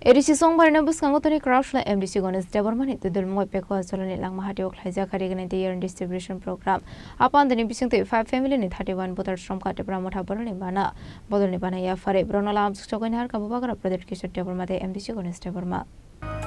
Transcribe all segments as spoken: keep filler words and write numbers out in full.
A D C songbarino bwskango tini Kraksla M D C Ganesh Debbarmani twi dulmung bai Pekwa Jolani langma hatio khlaijak Rignai Tei Yarn Distribution Program. Apandini bisingtwi five family ni thirty one voters romkha Tipra Motha Bodolni bana. Bodolni bana yaphari borokno lamsok chokoi naharkha Bubagra Pradyut Kishore Debbarma tei M D C Ganesh Debbarma.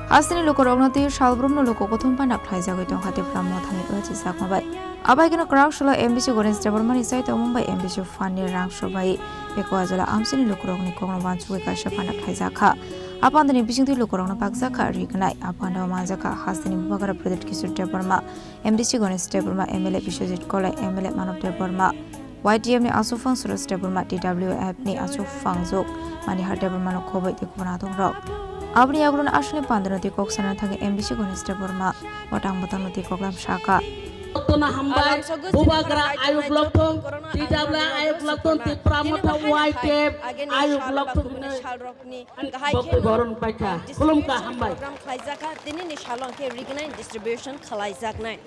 Hasteni lukurokno twi salbrumno luku kuthum pana khlaijagwi tongkha Tipra Mothani O G Chakma bai. Abaikeno Kraksla M D C Ganesh Debbarmani chai tongmung bai M D C fund ni rang sobai Pekwa Jola amchini lukurokni kokno wansugwi kaisa pana khlaijakha. Apandini bisingtwi lukurokno bakjakha Rignai. Apanda manjakha hasteni Bubagra Pradyut Kishore Debbarma, M D C Ganesh Debbarma, M L A Biswajit Kolai, M L A Manav Debbarma, Y T F ni aswk phang Suraj Debbarma, T W F ni aswk phang jok Manihar Debbarma no khoboi tei kubun adongrok. Aboni yagulo aswkni pandano tei kok sana thangwi M D C Ganesh Debbarma watang bwtangno tei koklam sakha. Tona hambai, Bubagra ayuk lokthong, T W F ayuk lokthong, Tipra Motha Y T F ayuk lokthong. Ni gahai khe Bokti Boron paikha. Khulumkha, hambai. Program khlaijakha, tini ni salong khe Rignai distribution khlaijaknai.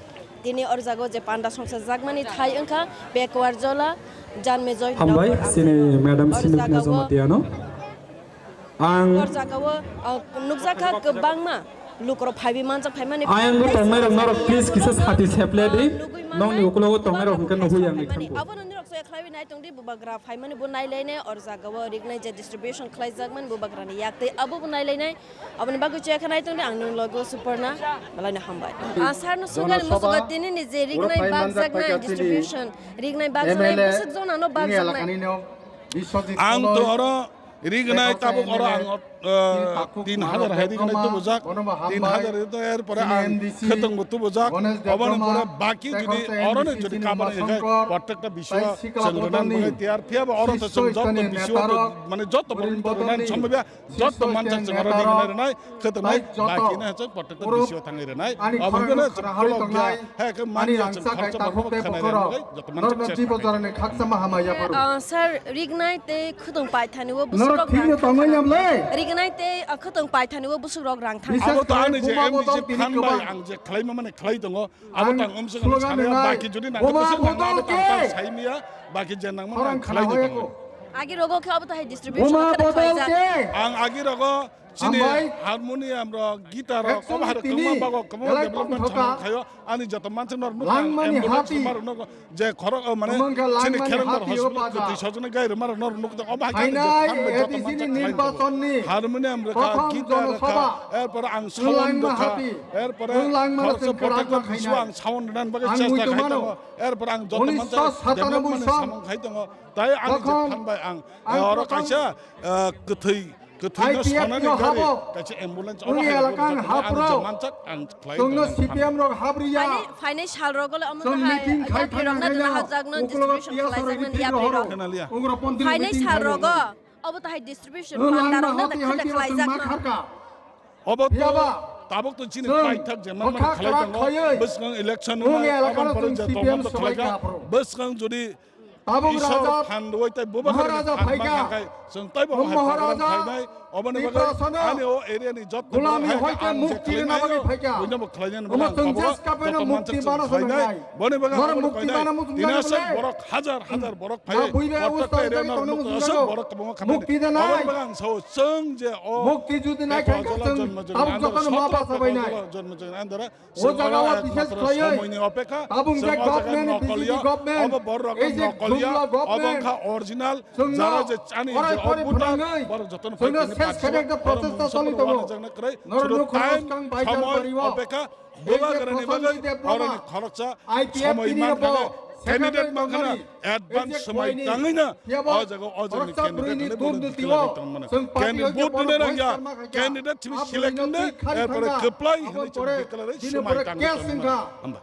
Tini or jago je panda songsa jakmani thai wngkha Pekwa Jola Janmejoy Hambai, Nagar chini Amchai. Madam Or Sindhukna jagao, Jamatiano. Ang or jagao, uh, nukjakha kwbangma lukurok phaiwi manjak phaimani. Ayang bo tongnai rok norok please kisa sati seple di. Nokni ukulogo tongnai rok hwnkhe nuhwi yang ni thango. Abo nokni rok so khlaiwi nai tongdi Bubagra phaimani bo nailainai, or jagao Rignai je distribution khlaijakmani Bubagrani yaktwi abo bo nailainai. Aboni bagwi chaya khanai tongdi ang nwng logo Suparna, balaino hambai. Ah, sir no sungani musugo tini ni je Rignai bakjaknai distribution, Rignai bakjaknai bwswk jona no bakjaknai. Ang to oro Rignai tabuk oro ang, eh, tin hajar hai Rignai tubujak, tin hajar to er pore ang khetong bo tubujak, oboni pore baki jodi oro ni jodi kabani hai, prottekta biswa chwng rwna bagwi tiyar phiya bo oro to chwng jotto biswa to mane jotto bo rwna somya Joto manchak chwng oro ringnai rwnai, khwtwngnai, baki no hachak protector bisio thangwi rwnai. Abo hwnkhe no chwng khulok ya, hai khe mani ya chwng khoroksa borok bo khwnai rwnai, joto manchak chwng thangwi rwnai. Eh, sir, rignai tei khwtwng paithani o bwswk rok rang thang. Rignai tei, eh, khwtwng paithani o bwswk rok rang thang. Abo to ani je M D C phan bai ang je khlaima mani khlai tongo. Abo tang umswk ang sakya, baki jodi nang bwswk nang abo tang tang saimya, baki je nang mani ang khlai tongo. Agi rogo khe abo to hai distribution khe khlaijak. Ang agi rogo chini harmonium rok, guitar rok, obo hai rok kwbangma bago kwbangma development samung khaio. Ani joto mansi nor nukha, ambulance rok nukha, je khorok, o mane chini Kherengbar hospital kwtwi sojoni gai rwma rok nor nukha, obo hai khe je phan bai joto mansi khlai tongo. Harmonium rwkha, guitar rwkha, erpore ang sound rwkha, erpore khoroksa protector bisio ang sound rwna bagwi chesta khai tongo, erpore ang joto mansi development samung khai tongo. Tai ani je phan bai ang, eh, oro kaisa, eh, kwthwi, kwthwino sonani gari, kaisa ambulance oro hai rok ani je mansak ang khlai tongo. Phainai, phainai sal rogo le omo hai yapri rok na dena hajak no distribution khlai jak nani yapri rok. Phainai sal rogo obo to hai distribution panda rok na khlai jak no. Obo to tabuk to chini paithak je man man khlai tongo. Bwskang election no abang pore je tongma to khlai kha. Bwskang jodi Tabuk Isor raja, phan rwui tei bubagra ni Maharaja phan phaikha. Mankhai, chwng taibo hai program khainai. Oboni bagwi ani o area ni jotto borok hai ang je khlainai, buino bo khlainani bagwi ang tabuk joto manchak chwng khlainai. Boni bagwi ang oro khlainai. Tini aswk borok hajar hajar borok phai, prottekta area no aswk borok kwbangma khanai. Oboni bagwi ang sao chwng je o Pekwa Jola Janmejoy ni under, Sotro Pekwa Jola Janmejoy ni under O jaga o bises khlaiwi somoini opekha, tabung je government, B J P government, obo borok ei je nokol ya, obo wngkha original, jara je chani je obuta, borok jotono phai tini party o, oro mungsa borok wanajakna kwrwi, sudu time, somoi opekha, bubagrani bagwi, oroni khoroksa, somoi mankha, candidate mankha na, advance somoi tangwi na, o jaga o jagani candidate hwnwi vote declare tongmani. Candidate vote rwna nangya, candidate simi select wngde, erpore kwplai hwnwi chwng declare somoi tangwi tongmani. Hambai.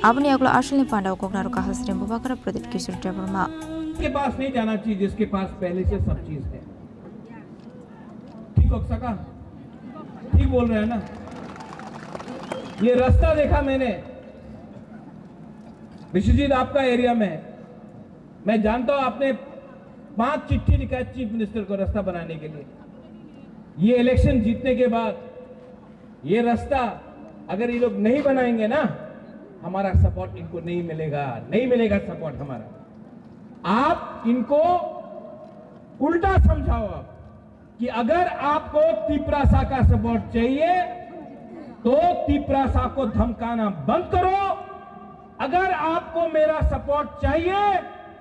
Aboni yagulo aswkni panda o kok narwkha Hasri Bubagra Pradyut Kishore Debbarma. के पास नहीं जाना चाहिए जिसके पास पहले से सब चीज है। ठीक हो सका? ठीक बोल रहे हैं ना? ये रास्ता देखा मैंने, विश्वजीत, आपका एरिया में। मैं जानता हूं, आपने पांच चिट्ठी लिखा है चीफ मिनिस्टर को रास्ता बनाने के लिए। ये इलेक्शन जीतने के बाद ये रास्ता अगर ये लोग नहीं बनाएंगे ना, हमारा सपोर्ट इनको नहीं मिलेगा, नहीं मिलेगा सपोर्ट हमारा। आप इनको उल्टा समझाओ। आप कि अगर आपको तिपरासा का सपोर्ट चाहिए तो तिपरासा को धमकाना बंद करो। अगर आपको मेरा सपोर्ट चाहिए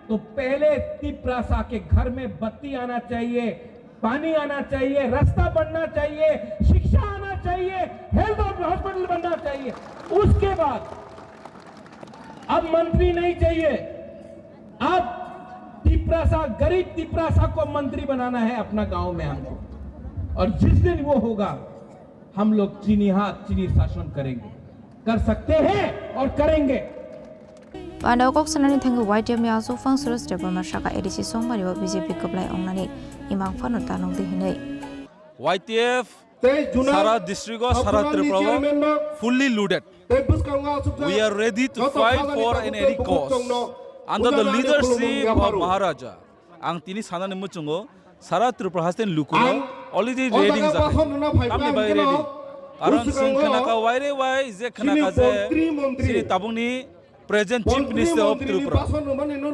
तो पहले तिपरासा के घर में बत्ती आना चाहिए, पानी आना चाहिए, रास्ता बनना चाहिए, शिक्षा आना चाहिए, हेल्थ और हॉस्पिटल बनना चाहिए। उसके बाद अब मंत्री नहीं चाहिए, अब तिपरासा, गरीब तिपरासा को मंत्री बनाना है अपना गांव में हमको। और जिस दिन वो होगा, हम लोग चीनी हाथ, चीनी शासन करेंगे, कर सकते हैं और करेंगे। Panda o kok sanani thangwi Y T F ni aswk phang Suresh Debbarma saka A D C songmani o B J P kwplai wngnani imang phano tanong di hinwi. Y T F sara district o, sara Tripura o fully loaded. We are ready to fight for an any cause under the leadership of Maharaja. Ang tini sanani muchungo, sara Tripura haste ni lukuno already ready wngjak. Tamni bagwi ready? Karon chwng khwnakha waire wai je khwnakha je chini tabukni present Chief Minister of Tripura.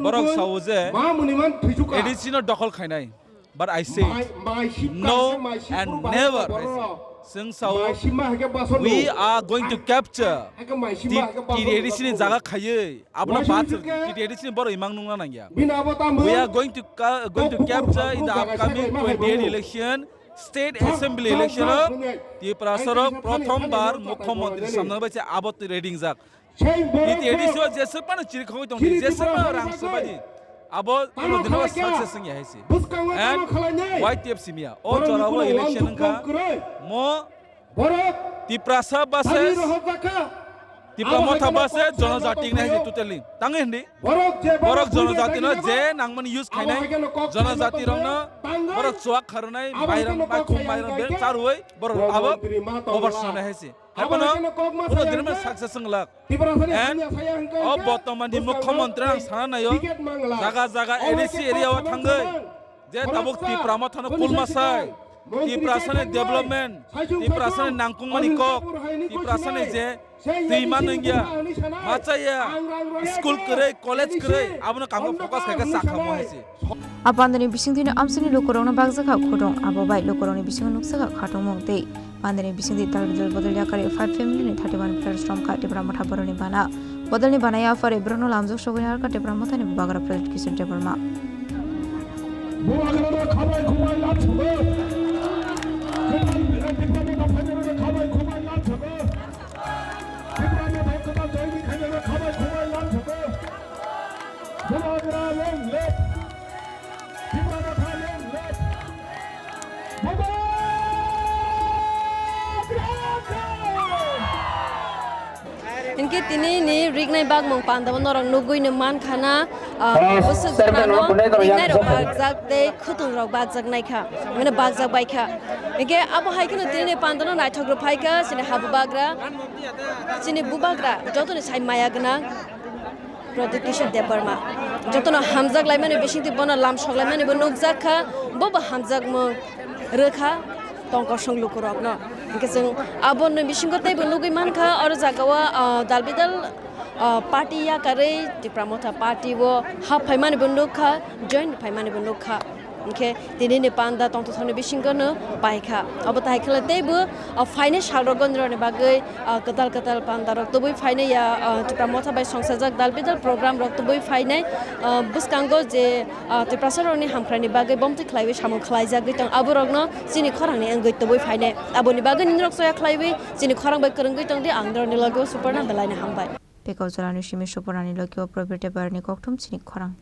Borok sao je A D C no dokhol khainai. But I say no and never. Chwng sao, we are going to capture T T A D C ni jaga khaiwi. Abono bathwk T T A D C ni borok imang nungna nangya. We are going to ca-, going to capture in the upcoming twenty-eight election, state assembly election o Tiprasa rok prothom bar mukhyamantri samna bai se abo ready wngjak. T T A D C o jeswk phano chirikhogwi tongdi, jeswk phano rang swbaidi, abo abo dino success wngya hai se. And Y T F simiya o jorao election wngkha, mo Tiprasa versus Tipra Motha versus Jonojati wngnai hai se totally. Tangwi hindi? Borok Jonojati no je nangmani use khainai, Jonojati rokno borok chuak kharwnai, mairum bai khum mairum be charwi borok abo cover swngnai hai se. Haibano ulo dinma success wng lak. And o botomani mukhyamantri ang sana naio, jaga jaga A D C area o thangwi je tabuk Tipra Mothano kulmasai, Tiprasani development, Tiprasani nangkukmani kok, Tiprasani je twi manwngya, machaya, school kwrwi, college kwrwi, abono kamo focus khaikhe sakhamo hai se. A pandani bisingtwino amchaini lukurokno bakjakha khudong, abo bai lukurokni bisingo nukjakha khatungmung tei pandani bisingtwi dal bidal bodol yakarwi five family ni thirty one players romkha Tipra Motha borokni bana. Bodolni bana yaphar borokno lamjak sogwi narwkha Tipra Mothani bubagra Pradyot Kishore Debbarma. Bubagrano khabai khumbai lamsogo. Tipra Motha phainani khabai khumbai lamsogo. Tipra Motha kwtal join khainani khabai khumbai lamsogo. Bubagra long live! Tipra Motha long live! Bubagra long live! Hinkhe tini ni riknai bakmung panda o norok nugwi no mankha na, ah, bwswk jora no riknai rok bakjak tei khwtwng rok bakjak naikha, mane bakjak baikha. Hinkhe abo hai kheno tini ni panda no naithok rw phaikha chini habubagra, chini bubagra, joto ni sai maya gwnang. Pradyot Kishore Debbarma. Jotono hamjak laimani bisingtwi bono lam sok laimani bo nukjak kha, bo bo hamjakmung rwkha tongkosong lukurokno. Hinkhe chwng aboni bisingo teibo nugwi mankha, oro jagao, ah, dal bidal, ah, party yakarwi Tipra Motha party o hap phaimani bo nukha, join phaimani bo nukha. Hinkhe tini ni panda tongthokni bisingo no paikha. Obo tai khe teibo, ah, phainai salrok gondroni bagwi, ah, kwtal kwtal panda rok tubui phainai ya, ah, Tipra Motha bai songsajak dal bidal program rok tubui phainai, ah, bwskango je, ah, Tiprasa rokni hamkrai ni bagwi bomtwi khlaiwi samung khlaijagwi tong abo rokno chini khorang ni wngwi tubui phainai. Aboni bagwi nini rok choya khlaiwi chini khorang bai kwrwngwi tongdi, ang nini logi o Suparna belai no hambai. Pekao jora ni simi Suparna ni logi o Probir Debbarma ni kokthum chini khorang.